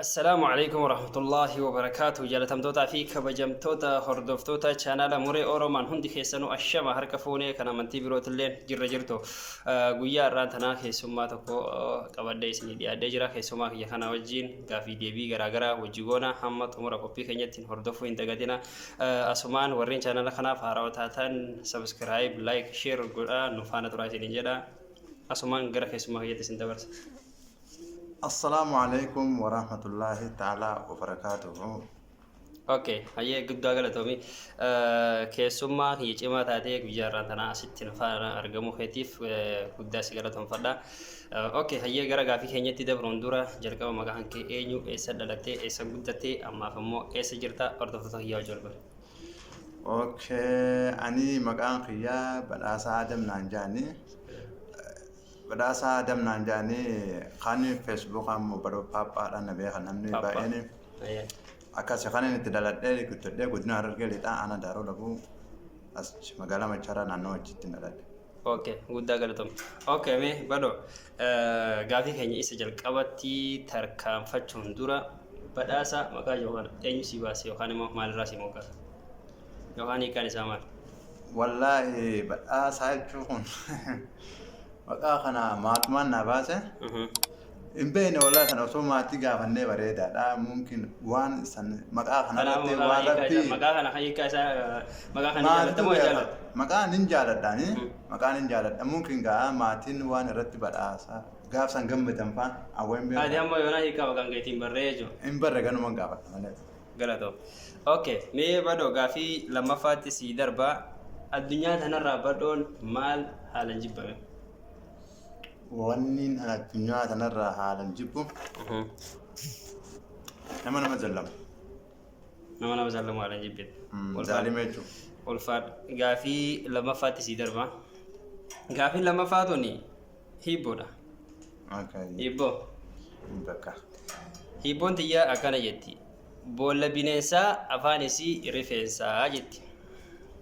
Assalaamu alaikum warahmatullaahi wabarakaatu. Jaalatamtootaa fi kabajamtoota hordoftoota chaanaala Muree Oromaan hundi keessanuu ashama harka fuunee kan amantii birootillee jirra jirtu. Guyyaa har'aan tanaa keessummaa tokko qabadhee isinii dhiyaadhee jira. Keessummaa kiyya kana wajjin gaafii deebii garaagaraa wajji goona. Hamma xumura qophii keenyatti hordofuu hin dagatina. Asumaan warreen chaanaala kanaaf haarawaa taatan subscribe, like, share godhaa nu faana turaa isiniin jedha. Asumaan gara keessummaa kiyyatti isin dabarsa. Assalaamu alaikum warahmatullaahi ta'ala wabarakaatuhu. Okay, hayyee guddaa galatoomi. Keessummaa kiyya cimaa taatee guyyaa har'aan tanaa asitti nu faana argamuu keetiif guddaa si galatoomfadha. Okay, hayyee gara gaafii keenyatti dabruun dura jalqaba maqaan kee eenyu, eessa dhalattee, eessa guddattee, ammaaf immoo eessa jirta hordoftoota kiyyaa wajjin wal bari. Okay, ani maqaan kiyyaa Badhaasaa Adam naan jedhani. Badhaasaa Adam naan jedhani kan Facebook ammoo Badhoo Paappaadhaan na beekan namni Paappaa. baay'een. Hayyee. Akkasi kan inni itti dhaladhee guddadhee godina Harargee Lixaa aanaa Daaroo Labuu as magaalaa Machaaraa naannoo achitti dhaladhe. Okay, guddaa galatoom. Okay, mee Badhoo gaafii keenya isa jalqabatti tarkaanfachuun dura badhaasa maqaa jiru kana eenyu sii baase yookaan immoo maalirraa sii moggaase? Yookaan hiikkaan isaa maali? Wallaahi badhaasaa jechuun kun maqaa kana maatumaan naa baase. Hin beekne wallaahi kana osoo maatii gaafannee bareedaadha. Mumkin waan san maqaa kana Kanaafuu irratti maqaa waan hiikaa isaa rabbii maqaa kana hiikaa isaa maqaa kana maatitu jaalatta moo hin beeka. jaalattu? Maqaa nin jaaladhaani. Maqaa nin jaaladha. Mumkin gaa maatiin waan irratti badhaasa gaaf san gammadan faan awwa hin Ati beeku. amma yoonaa hiikaa maqaan keetiin barree jechuudha. Hin barre ganuma gaafadha malee. Galatoom. Ok mee Badhoo gaafii lammaffaatti sii darba addunyaa tanarraa Badhoon maal haalan jibbame? Wanni an addunyaa tanarraa haalan jibbu nama nama zallamu. Nama nama zallamu haalan jibbite. Ulfaadhu. Zaalima jechuudha. Ulfaadhu. Gaafii lammaffaatti sii darba. Gaafiin lammaffaa tuni hiibboodha. Okay. Hiibboo. Bakka. Hiibboon tiyya akkana jetti. Boolla bineensaa afaan isii rifeensaa jetti.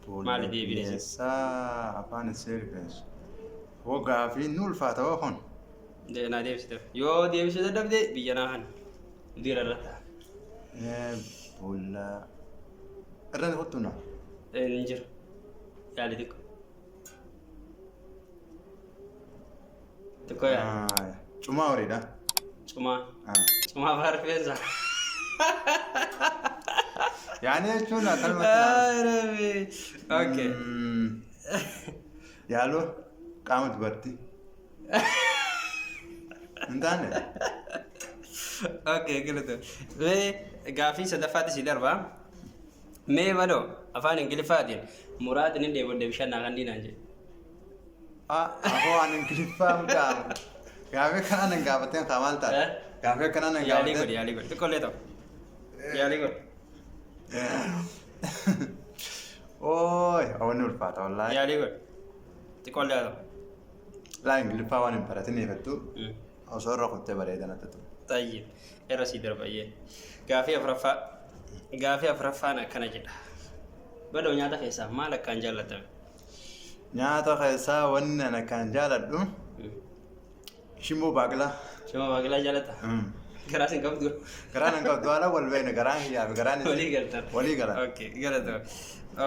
Boolla Maali deebiin isii? bineensaa afaan isii rifeensa. Hoo gaafiin nu ulfaata hoo kun. Naa deebisite. Yoo deebisuu dadhabde biyya naa kan. Dira irra ta'a. Boolla irra kottu na. Hin jiru. Yaali xiqqoo. Xiqqoo yaali. Cumaa horiidha. Cumaa. Cumaa afaan rifeensa. Yaani jechuun akkanumatti ilaala. Okay. Yaaloo qaama dubartii. Hin taane. Okay, galata. Mee gaaffii sadaffaatti si darba. Mee baloo afaan Ingiliffaatiin muraadni ni dheebodhe bishaan naa kannii naan jedhe. Afoo ani Ingiliffaa mucaa. Gaaffii akkanaa nan gaafateen kaa maal taate? Eh? Gaaffii akkanaa nan Yaalii godhi gaafateen. yaalii godhi xiqqoollee ta'u. Yaalii godhi. Ooy, wanni ulfaata wallaahi. Yaalii godhi. Xiqqoollee haa ta'u. Laa Ingiliffaa waan hin baratiniif hedduu osoo irra kuttee bareeda natti tola. Tayyib. Irra sii darbayyee. Gaafii afuraffaa. Gaafii afuraffaan akkana jedha. Badoo nyaata keessaa maal akkaan jaallatame? Nyaata keessaa wanni ani akkaan jaaladhu shimboo baaqilaa. Shimboo baaqilaa jaalatta? Garaa sin qabdu. Garaan hin qabdu haala wal beekne garaan kiyyaa fi garaan isii Walii galtan. walii galan. Okay, galatoo.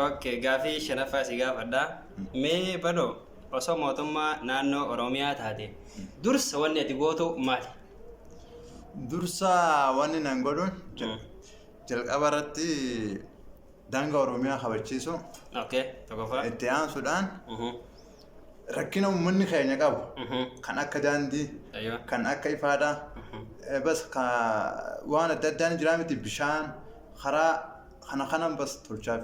Okay, gaafii shanaffaa si gaafadha. Mee badoo osoo mootummaa naannoo Oromiyaa taate dursa wanni ati gootu maali? Dursa wanni nan godhu jalqaba irratti daangaa Oromiyaa kabachiisuu Okay, tokkoffaa. itti aansuudhaan rakkina uummanni keenya qabu kan akka daandii Aywa. kan akka ifaadhaa bas ka waan adda addaan jiraa miti bishaan karaa kana kanan bas tolchaaf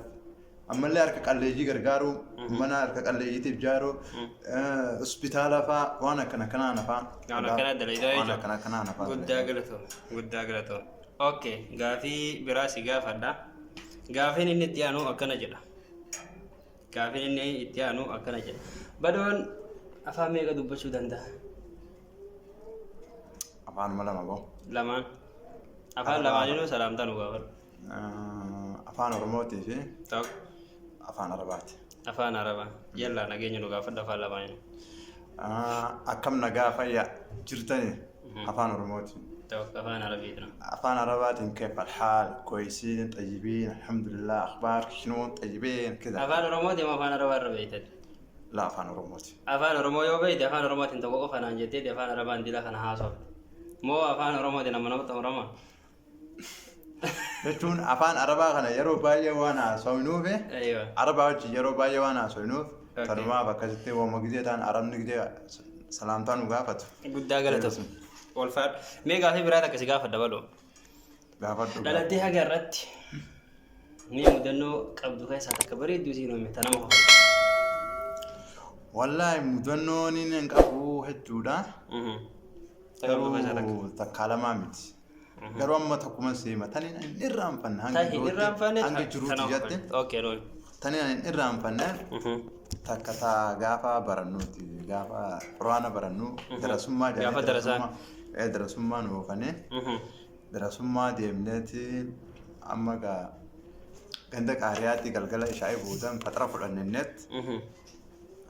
ammallee harka qalleeyyii gargaaruu mana harka qalleeyyiitiif ijaaruu hospitaala faa waan akkana kanaan faa Waan akkanaa dalagaa waan jechuudha. akkana kanaan faa Guddaa galatoom. Guddaa galatoom. Okay, gaafii biraa si gaafadha. Gaafiin inni itti aanu akkana jedha. Gaafiin inni itti aanu akkana jedha. Badoon afaan meeqa dubbachuu danda'a? Afaanuma lama boo. Lamaan. Afaan lamaaninuu salaamtaa nu gaafadhu. Afaan Oromootii fi Tokko. afaan Arabaati. Afaan Arabaa. Yallaa nageenya nu gaafadhu afaan lamaaniin. Akkam nagaa fayyaa jirtanii afaan Oromootiin. Tokko afaan Arabiitiin. Afaan Arabaatiin كيف الحال كويسين طيبين الحمد لله أخبارك شنو طيبين كذا. Afaan Oromootiin moo afaan Arabaa irra beektan? La, afaan Oromooti. Afaan Oromoo yoo beekte afaan Oromootiin tokko qofa naan jettee afaan Arabaan dila kana haasofte. Moo afaan Oromootiin amma namatti Oromoo? Jechuun afaan Arabaa kana yeroo baay'ee waan haasofnuuf, Arabaa wajjin yeroo baay'ee waan haasofnuuf, kanumaaf akkasitti waama gizee ta'an Arabni gizee salaamtaa nu gaafatu. Guddaa galatoom. Walfaadhu. Mee gaafii biraa takka si gaafadha baloo. Gaafadhu. Dhalattee haga irratti mee mudannoo qabdu keessaa takka bareedduu siin uume ta nama kofalchiistu. Wallaahi mudannoon inni hin qabu hedduudha. Ta qabdu keessaa takka. Garuu takkaa lamaa miti. Garuu amma takkuma seema tani hin irraanfanne Ta hanga hin irraanfanne hanga ta jiruuti nama jette. kofalchiistu. Okay, noon. Tani hin irraanfanne takka taa gaafa barannuuti, gaafa quraana barannu darasummaa Gaafa jedhanii darasaan. Darasummaa nu oofanii darasummaa deemneeti amma gaa ganda qaariyaatti galgala ishaa'ii boodan faxara fudhanneet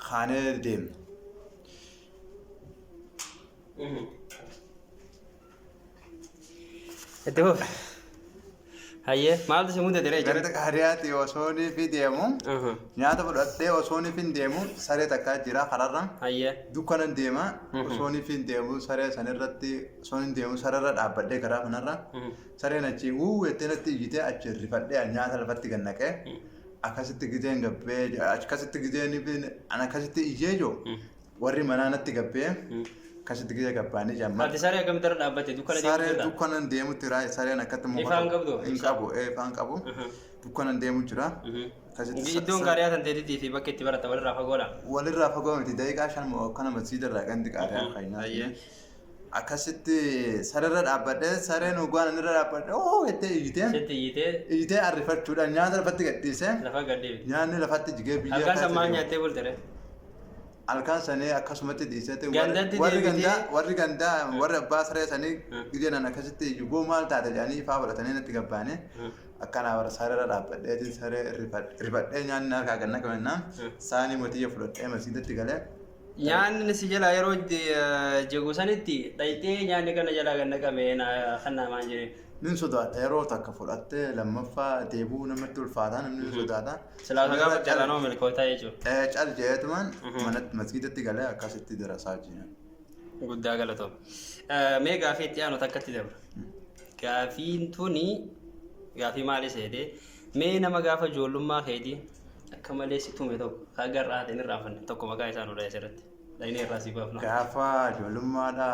kaanee deemne. Itti fufi. Hayyee, maaltu si mudate ree Ganda jira? qaariyaatti osoo fi deemu nyaata fudhadhee osoo hin deemu saree takkaa jira kararra. Dukkanan deema osoo hin deemu saree sanirratti osoo hin deemu sararra dhaabbadhee karaa kanarra sareen achi wuu jettee natti iyyitee achi rifadhee nyaata lafatti gad naqee akkasitti gizeen gabbee akkasitti gizeen an akkasitti iyyee jiru warri manaa natti gabbee akkasitti gizee gabbaanii jamma. Ati saree akkamitti irra dhaabbatte dukkana deemu Sareen jirta? dukkanan deemutti jira, sareen akkatti muka Ifaan qabdu? Hin qabu, ifaan qabu. Dukkanan deemu jira. Akkasitti Iddoon qaariyaa tan teetitii fi bakki itti baratta walirraa fagoodha. Walirraa fagoo miti, daqiiqaa 5 moo akkana masjiida irraa gandi qaariyaa keenyaa. Akkasitti sararra dhaabbadhee sareen dhugaan irra dhaabbadhee oo jettee iyyitee Sitti iyyitee iyyitee arrifachuudhaan nyaata lafatti gadhiisee lafa gad deebite. Nyaanni lafatti jigee biyya Halkan san maal keessa nyaattee bulte ree? Halkan sanii akkasumatti dhiiseeti Gandatti warri deebitee gandaa warri gandaa warri abbaa saree sanii gideenan akkasitti iyyu boo maal taate jedhanii ifaa fudhatanii natti gabbaane akkanaa bara sareerra dhaabbadheetiin saree rifadhee nyaanni harkaa gad naqamennaan saanii motiyya fudhadhee masiidatti galee. Nyaanni si jalaa yeroo jigu sanitti dhayxee nyaanni kana jalaa gad naqame kan namaan jedheen. Nin sodaadha, yeroo takka fudhattee lammaffaa deebi'uu namatti ulfaata, namni ni sodaata. Silaa osoo Sanirra gaafa cal carraa nama milkootaa jechuudha. Cal jeetumaan manatti masgiidatti galee akkasitti darasaa jiran. Guddaa galatoom. Mee gaafii itti aanu takkatti dabra. Gaafiin tuni gaafii maali seete? Mee nama gaafa ijoollummaa keetii akka malee si tume tokko ka agarraa haati hin irraanfanne tokko maqaa isaa nu dhahe asirratti. Dhahinee irraa si baafna. Gaafa ijoollummaadha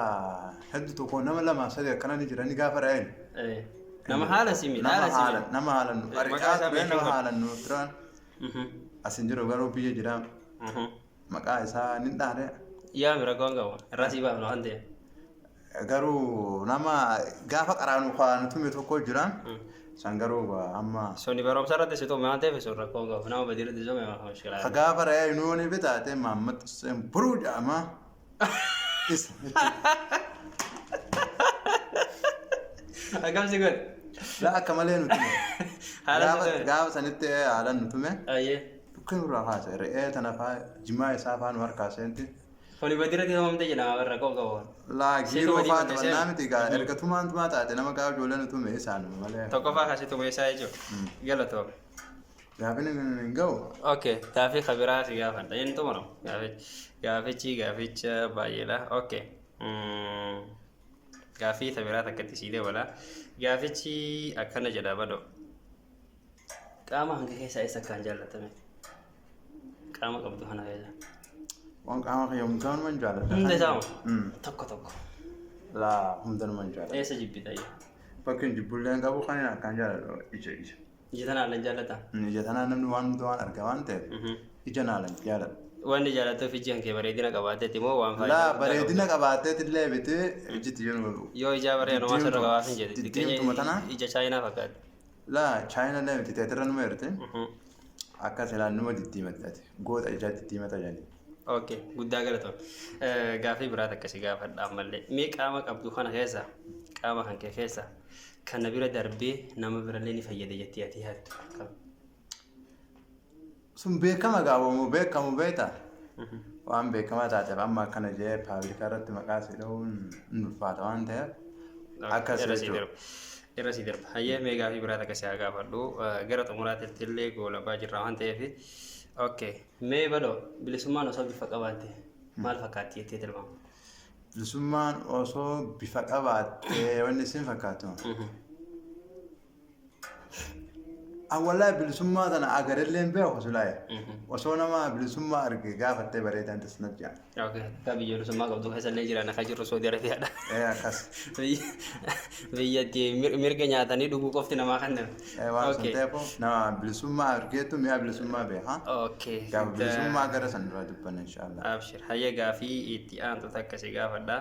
hedduu tokko nama lama sadi akkana ni jirani gaafa ra'een. Nama haala si miidhe. Nama Haala si haala miidhe. nama haala nu Maqaa ari'aa isaa ture beekuun nama qaba. haala nu turan as hin jiru garuu biyya jira, maqaa isaa ni dhaare. Yaa mira rakkoon qabu irraa si baafna waan ta'eef. Garuu nama gaafa qaraanu kaanu tume tokko jira. San garuu amma. Suni barumsa irratti si tume waan ta'eef sun rakkoon qabu, nama badii irratti tume mushkilaa. Ka gaafa ra'ee nuuni bitaate Mahammad Hussein Buruu jedhama. Isa jechuudha. Akkam si godhe? Laa akka malee nu tume. Haala si Gaafa tume. gaafa sanitti haalaan nu tume. Dhukkee nurraa kaase, re'ee tana faa jimaa isaa faa nu harkaa seenti. Kuni badii irratti tumamte jedhama, bara rakkoo qabu. Laa Situ giiroo badii faa balleessee taphannaa miti gaa erga tumaan tumaa taate nama gaafa ijoollee nu tume isaanuma malee. Tokkoffaa kan si tume isaa jechuudha. Galatoome. Gaafin hin ga'u. Okay, gaafii kabiraa si gaafadha. Inni xumuramu. Gaafichi gaafichi gaaficha baay'eedha. Okay. Gaafii tabiraa takkatti sii dabala. Gaafichi akkana jedha badoo. Qaama hanga keessaa eessa akkaan jaallatame? Qaama qabdu kana keessa. Waan qaama kiyya hundanuman jaaladha. Hunda isaa moo? Tokko tokko. Laa hundanuman jaaladha. Eessa jibbita iyyuu? Bakki hin jibbullee hin qabu, kan akkaan jaaladhu ija ija. Ija tanaan lan jaallata? Ija tanaan namni waan hunda waan arga waan ta'eef ija naalan jaaladha. Wanni jaallattuuf iji kan kee bareedina qabaateeti moo waan faayidaa Laa guddaa bareedina qabdu? qabaateetillee miti, iji tiyyoon Yoo ijaa bareedu homaa sirra qabaaf hin jedhe. diddiimtuma tana. Ija chaayinaa fakkaatti. Laa chaayinaa illee miti, teetirra numa jirti. Akka silaa numa diddiimatti ati. Goota ijaa diddiimata jedhanii. Okay, guddaa galatoom. Gaafii biraa takka si gaafadha ammallee. Mee qaama qabdu kana keessa, qaama kan kee keessa, kan na bira darbee nama birallee ni fayyada jettee ati yaaddu kam? Sun beekama gaawwamu beekamu beekta. Waan beekamaa taateef amma akkana jee public irratti maqaa si dha'uun hin ulfaata waan ta'eef Akkas Irra sii jechuudha. darba. Irra sii darba. Hayyee, mee gaafii biraa takka si haa gaafadhu. Gara xumuraatti illee goolabaa jirra waan ta'eef. Okay. Mee Badoo, bilisummaan osoo bifa qabaatte maal fakkaatti jettee tilmaamta? Bilisummaan osoo bifa qabaatte wanni isin fakkaatu. Awwalaa bilisummaa tana agarellee hin beeku silaaye. Osoo nama bilisummaa arge gaafattee bareedaan tasnat jedha. Okay. Akka biyya bilisummaa qabdu keessa illee jiran akka jirru Saudi Arabiyaadha. Ee, akkas. Biyyatti mirga nyaatanii dhuguu qofti namaa kennan. Ee, waan sun ta'eef nama bilisummaa argeetu mi'a bilisummaa beeka. Gaafa bilisummaa gara san dura dubbanna inshaallah. Abshir. Hayyee, gaafii itti aantu takka si gaafadha.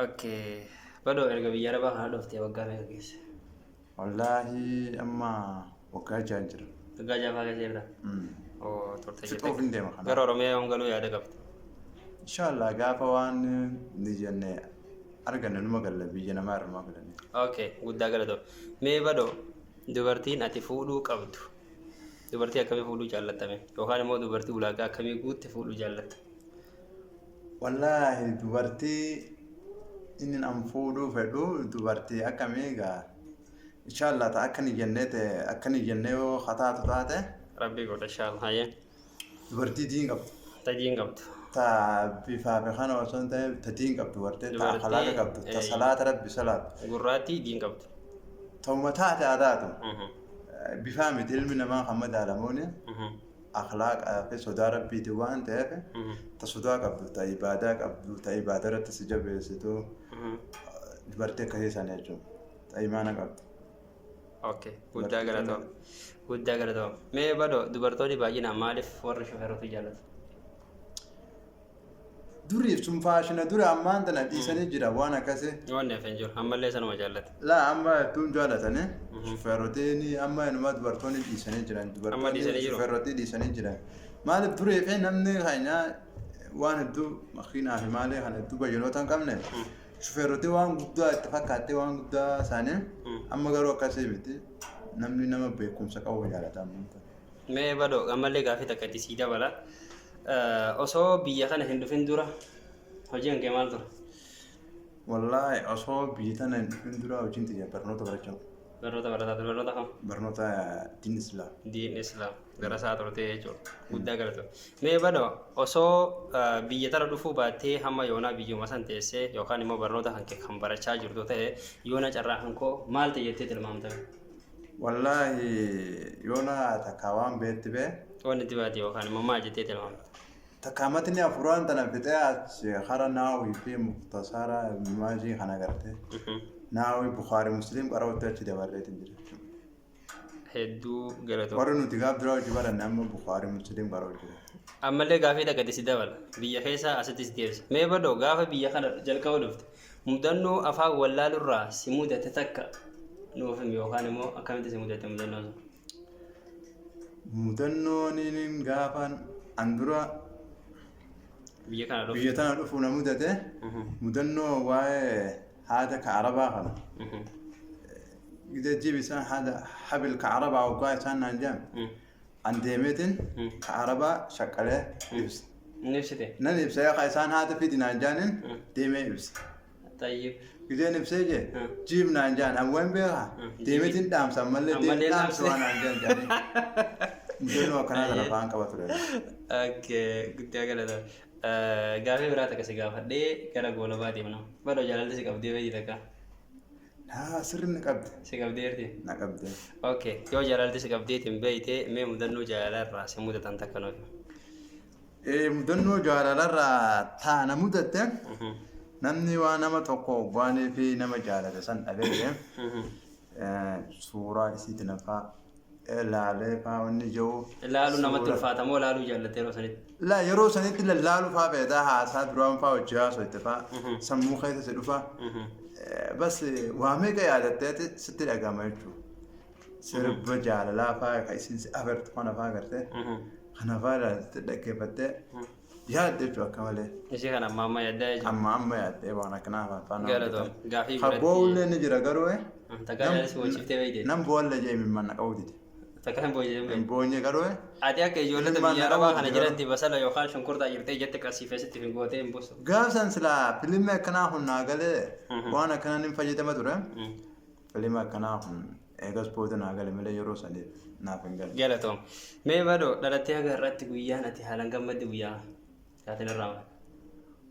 Okay. Badoo, erga biyya Arabaa kana dhuftee waggaa meeqa keessa? Wallaahi amma waggaa 6 jira. Waggaa ja'affaa keessa jirta? Oo, turte Fixuuf jirta. hin deema kana. Gara Oromiyaa yoom galuu yaada qabda? Inshaallah gaafa waan ni jenne arganne numa galla, biyya namaa irraa numa galanne. Okay, guddaa galatoomi. Mee Badoo, dubartiin ati fuudhuu qabdu dubartii akkamii fuudhuu jaallattame? Yookaan immoo dubartii ulaagaa akkamii guutte fuudhuu jaallatta? Wallaahi dubartii inni an fuudhuu fedhu dubartii akkamii gaa, inshaallah ta akka ni jennee ta'e, akka ni jennee yoo kataatu taate. Rabbii godha inshallah. Hayyee. Dubartii diin qabdu. Ta diin qabdu. Ta bifaa fi kana osoo hin ta'in ta diin qabdu gartee ta Dubartii, akhlaaqa qabdu, ta salaata Rabbi salaatu. Gurraattii diin qabdu. Ta'uma taate haa taatu. Bifaa miti ilmi namaa kan madaalamuuni akhlaaqa fi sodaa Rabbiiti waan ta'eef, ta sodaa qabdu, ta ibaadaa qabdu, ta ibaadaa irratti si jabeessitu, dubartii akkasii sana jechuudha. Ta imaana qabdu. Okay, guddaa galatoom. Guddaa galatoom. Mee Badoo, dubartoonni baay'inaan maaliif warra shofeerota jaallatu? Duriif sun faashina dura, ammaan tana dhiisanii jira waan akkasii. Wanni hafe hin jiru. Ammallee sanuma jaallata. Laa, amma hedduun jaalatanii shufeerotiin amma inuma dubartoonni dhiisanii jiran. Amma dubartoonni dhiisanii jiru. Shufeerotii dhiisanii jiran. Maaliif durii fi namni keenya waan hedduu makiinaa fi maalii kana hedduu bayyanoota hin qabne, shufeerotii waan guddaa itti fakkaattee waan guddaa isaanii. Amma garuu akkasii miti, namni nama beekumsa qabu jaalata ammaan tana. Mee Badoo, ammallee gaafii takka itti sii dabala. Osoo biyya kana hin dhufin dura hojiin kee maal ture? Wallaahi osoo biyya tana hin dhufin dura hojiin tiyya barnoota barachuu. Barnoota barataa ture. Barnoota kam? Barnoota diin Islaam. Diin Islaam. Gara isaa turte jechuudha. Guddaa galatoom. Mee Badoo, osoo biyya tana dhufuu baattee hamma yoonaa biyyuma san teessee yookaan immoo barnoota kan kee kan barachaa jirtu ta'e, yoona carraa kan koo maal ta'e jettee tilmaamta? Wallaahi yoona takkaa waan beetti bee. Wanni itti baate yookaan immoo maal jettee tilmaamta? Takkaa matni afuraan tana fixee achi hara naawii fi muktasara maajii kana gartee. Naawii Bukhari Muslim qara'utti achi dabarreetiin jira jechuudha. Hedduu galatoom. Warri nuti gaaf duraa hojii baranne amma Bukhari Muslim qara'u jira. Ammallee gaafii takka itti si dabala. Biyya keessaa asitti si deebisa. Mee Badoo, gaafa biyya kana jalqaba dhufte mudannoo afaan wallaalurraa si mudate takka nuuf himi, yookaan immoo akkamitti si mudate mudannoo sun? Mudannoon inni gaafaan an dura biyya kana dhufte. Biyya tana dhufu na mudate, mudannoo waa'ee haada ka Arabaa kana. Gidee jiib isaan haada habil ka Arabaa waggaa isaan naan jedhan an deemeetiin ka Arabaa shaqqalee ibsa. Inni ibsite. Nan ibsa yaa ka isaan haada fidi naan jedhaniin deemee ibsa. Tayyib. Gideen ibsee jee jiib naan jedhan an waan beekaa deemeetiin dhaamsa ammallee deemee Ammallee dhaamsa dhaamse. waan naan jedhan jedhanii. Mudannoo akkanaa kana afaan qaba ture. Okay, guddaa galatoom. Gaafii biraa takka si gaafadhee gara goolabaa deemna. Badoo, jaalalli si qabdee beekti takka? Haa, sirri na qabde. Si qabdeerti? Na qabde. Okay, yoo jaalalli si qabdeetiin beekte, mee mudannoo jaalalaa irraa si mudatan takka nuuf himi. Mudannoo jaalalarraa taana mudatte, namni waan nama tokko waanii fi nama jaalate san dhabee suuraa isiitti nafaa laalee faa wanni jiru. Laaluu namatti ulfaata moo laaluu jaallatte yeroo sanitti? La, yeroo sanitti lallaaluu faa feetaa, haasaa duraan faa hojii haasoo faa sammuu keessa si dhufa. Bas waa meeqa yaadatteeti sitti dhagama jechuudha. Sirba jaalalaa faa ka isin si afertu kana faa gartee kana faa ilaaltee dhaggeeffattee yaadde jechuudha akka malee. Ishee kana amma amma yaaddaa jechuudha. Amma amma yaaddee waan akkanaa faa faa nama Galatoom. hojjetan. Gaafii Ka biratti. boo'ullee ni jira garuu Takkaa jaalalli si boonchiftee beekte? Nan boo'allee jee imimmaan na qabuu dide. Takka hin boonye Hin boonye garuu. Ati akka ijoollota Ilmaan biyya nama arabaa kana garuu. jiranti basala yookaan shunkurtaa jirtee ijatti qarsiifee sitti hin gootee hin buusu. Gaaf san silaa fiilmii akkanaa kun naa galee waan akkanaa nin fayyadama ture. Fiilmii akkanaa kun eegas booda naa gale malee yeroo saniif naaf hin galle. Galatoom. Mee badoo dhalattee haga irratti guyyaan ati haalaan gammadde guyyaa taateen irraa maal?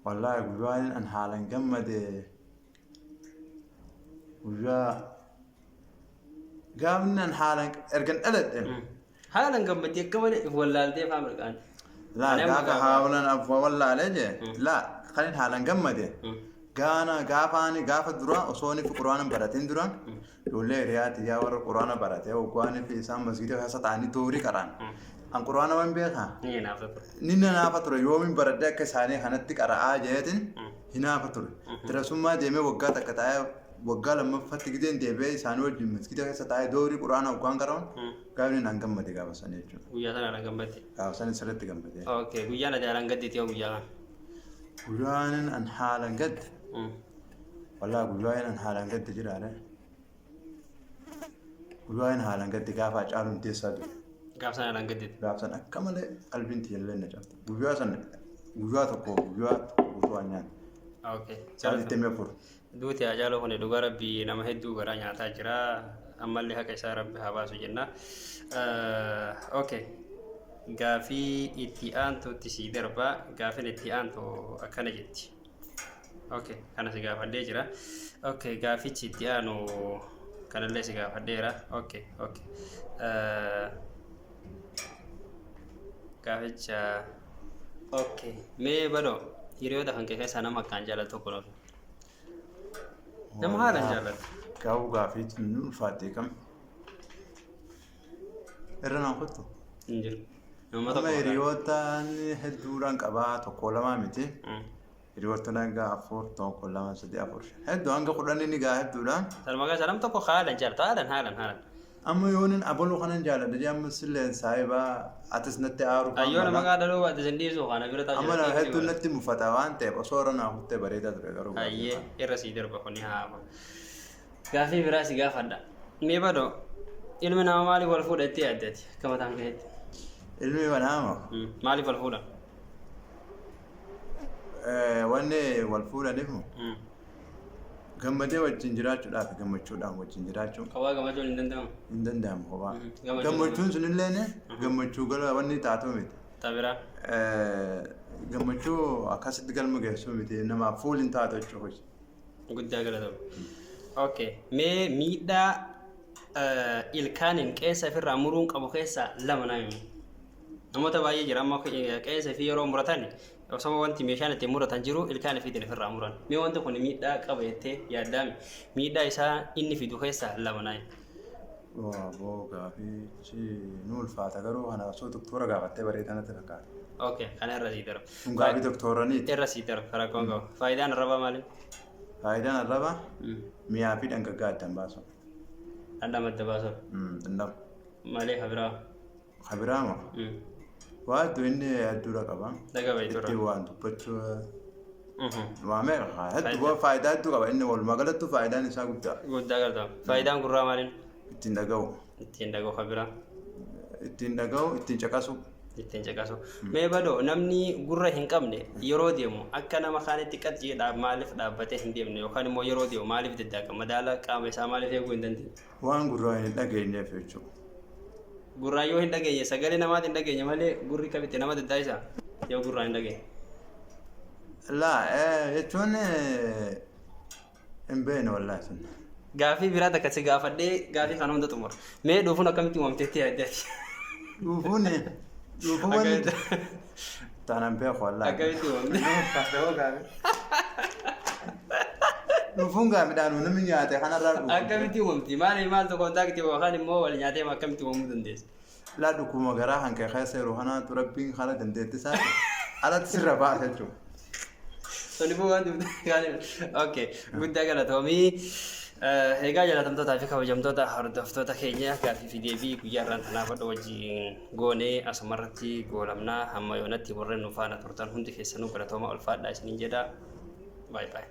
Wallaahi guyyaan an haalaan gammade guyyaa gaafni an haalaan ergan dhaladhe. Haalaan gammaddee akka malee wallaaltee faa mirqaan. Laa Ani amma gaafa gaafa- haalaan abbaa wallaalee jee laa kan inni haalaan gammade gaana gaafa ani gaafa dura osoo inni quraana hin baratin dura ijoollee hiriyaati yaa warra quraana barate hoggaanii fi isaan masgiida keessa taa'anii doorii qaraan an quraana waan beekaa Ni hinaafa ture. ni hinaafa ture yoomiin baradhee akka isaanii kanatti qara'aa jeetin hinaafa ture. Dirasummaa deemee waggaa takka taa'ee waggaa lammaffaatti gideen deebi'ee isaanii wajjin masgiida keessa taa'ee doorii quraana hoggaan qara'uun gaafni naan gammade gaafa sana jechuudha. Guyyaa sana haalaan gammadde. Gaafa sana sirriitti gammade. Okay, guyyaan ati haalaan gaddite yoo guyyaa kana. Guyyaan an haalaan gadde. Wallaahi guyyaan an haalaan gadde jiraare. Guyyaan haalaan gadde gaafa Hacaaluu Hundeessaa ture. Gaafa sana haalaan gaddite. Gaafa sana akka malee qalbiin tiyya na cabte. Guyyaa sana guyyaa tokko guyyaa tokko guutuu waan nyaanne. Okay. Sa'a 24. Duuti Hacaaluu kun dhugaa rabbii nama hedduu garaa nyaataa jira. Ammallee haqa isaa rabbi haa baasu jenna. Okay. Gaafii itti aantutti sii darba. Gaafiin itti aantu akkana jetti. Okay, kana si gaafadhee jira. Okay, gaafichi itti aanu kanallee si gaafadheera. Okay. Gaaficha okay. Mee badoo hiriyoota kan kee keessaa nama akkaan jaallattu tokko nuuf. Nama haalaan jaallattu. Gaafuu gaafii nu ulfaattee kam? Irra naan kottu. Hin jiru. Nama Amma tokko. hiriyootaan hedduudhaan qabaa tokko lamaa miti. Hiriyoota hanga afur tokko lama sadii afur shan hedduu hanga 10 ni gaa hedduudha. Salma keessaa nam tokko haalaan jaallatu haalaan haalaan haalaan. Amma yoonin abaluu kanan jaaladha jee amma silleen saayibaa atis natti aaru faan Ayyoona mala. maqaa dhaluu baate sin dhiisu kana bira taa'u Amma nama hedduun natti mufata waan ta'eef osoo irra naa kuttee bareedaa ture garuu gaafii Hayyee kana. irra sii darba kuni haa hafu. Gaafii biraa si gaafadha. Mee badoo ilmi namaa maaliif wal fuudha jettee yaadde ati akka mataan keetti? Ilmi namaa Maaliif wal fuudha? Wanni wal fuudhaniif gammadee wajjin jiraachuudhaaf gammachuudhaan wajjin jiraachuu. Kophaa gammachuun hin danda'amu. Hin danda'amu kophaa. Gammachuun Gammachuun sunilleen gammachuu gala wanni taatu miti. Tabiraa. Gammachuu akkasitti galma geessu miti namaaf fuul hin taatu jechuudha. Guddaa galatoomi. Okay. Mee miidhaa ilkaaniin qeensa ofirraa muruun qabu keessaa lama naa himi. Namoota baay'ee jira amma qeensa fi yeroo muratan osoo wanti meeshaan ittiin muratan jiru ilkaan ofiitiin ofirraa muran. Mee wanti kun miidhaa qaba jettee yaaddaami? Miidhaa isaa inni fidu keessaa lama naa himi. Aboo gaafichi nu ulfaata garuu kana osoo doktora gaafattee bareedaa natti fakkaata. Okay, kana irra sii darba. Kun gaafii doktoraniiti. Irra sii darba rakkoon qabu. Faayidaan arrabaa maali? Faayidaan arraba mi'aa fi dhangaggaa addaan baasu. Dhandhama adda baasuuf. Dhandhama. Malee kabiraa. Kabiraa moo? Waa hedduu inni hedduudha qaba. Dhaga baay'eetu Ittiin waan dubbachuu waa meeqa hedduu faayidaa hedduu qaba inni walumaa galattuu faayidaan isaa guddaa. Guddaa galata. Faayidaan gurraa maaliin? Ittiin dhaga'u. Ittiin dhaga'u kabiraa. Ittiin dhaga'u ittiin caqasu. Ittiin caqasu. Mee badoo namni gurra hin qabne yeroo deemu akka nama kaanitti qaxxee maaliif dhaabbatee hin deemne yookaan immoo yeroo deemu maaliif daddaaqa madaala qaama isaa maaliif eeguu hin dandeenye? Waan gurraa hin dhageenyeef jechuudha. Gurraan yoo hin dhageenye sagalee namaatiin hin dhageenye malee gurri kamitti nama daddaa'isa yoo gurraan hin dhageenye. Laa jechuun hin beekne wallaahi sun. Gaafii biraa takka si gaafadhee gaafii kana hunda xumura. Mee dhuufuun akkamitti uumamteetti yaaddeeti? Dhuufuun dhuufuun wanni taanaan beeku wallaahi. Akkamitti uumamte? Dhuufuun gaa midhaan namni nyaate kanarraa dhuufu. Akkamitti uumamti? Maali maaltu kontaaktii yookaan immoo wal nyaatee akkamitti uumamuu dandeessi? Laa dhukkuma garaa kan kee keessa yeroo kanaatu rabbiin haala dandeettii isaa alatti sirra baasa jechuudha. Sanifuu waan Okay, guddaa galatoomii. Egaa jaalatamtootaa fi kabajamtoota hordoftoota keenya gaaffii fi deebii guyyaa irraan tanaaf hodha wajjin goonee asumarratti goolamnaa hamma yoonatti warreen nu faana turtan hundi keessanuu galatooma ulfaadhaa isiniin jedha. Baay baay.